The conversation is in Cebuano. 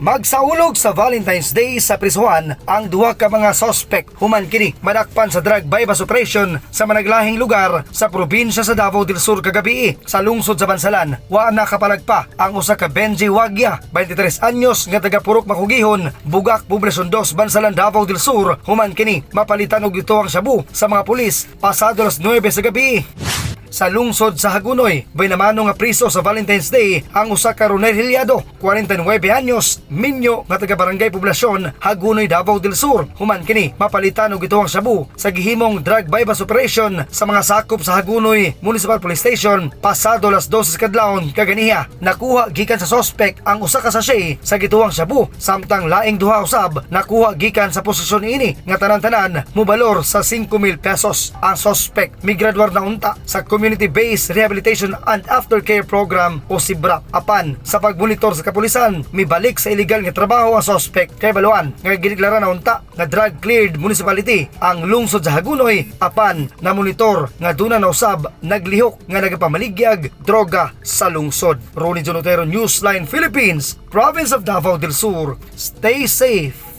Magsaulog sa Valentine's Day sa prisuhan ang duha ka mga suspect human kini madakpan sa drug buy-bust operation sa managlahing lugar sa probinsya sa Davao del Sur kagabi. Sa lungsod sa Bansalan, wa na kapalagpa ang usa ka Benji Wagya, 23 anyos, nga taga Purok Makugihon, Bugak, Poblacion 2, Bansalan, Davao del Sur, human kini mapalitan og gituwang shabu sa mga pulis pasado alas 9 sa gabi. Sa lungsod sa Hagonoy, binamano nga priso sa Valentine's Day ang usa ka Ronel Hilyado, 49 anyos, minyo nga taga Barangay Poblasyon, Hagonoy, Davao del Sur. Human kini mapalitan og gituwang shabu sa gihimong drug buy-bust operation sa mga sakop sa Hagonoy Municipal Police Station pasado alas 12 sa kadlawon kaganiha. Nakuha gikan sa suspect ang usa ka sachet sa gituwang shabu, samtang laing duha usab nakuha gikan sa posesyon ini nga tanan-tanan mobalor sa 5,000 pesos. Ang suspect migraduar na unta sa Community-Based Rehabilitation and Aftercare Program o CIBRAP. Apan sa pagmonitor sa kapulisan, mibalik sa illegal nga trabaho ang suspect kay baluan nga gideklara na unta nga drug cleared municipality ang lungsod sa Hagonoy, apan na monitor nga duna na usab naglihok nga nagapamaligyag droga sa lungsod. Ronnie Jonotero, Newsline Philippines, Province of Davao del Sur. Stay safe.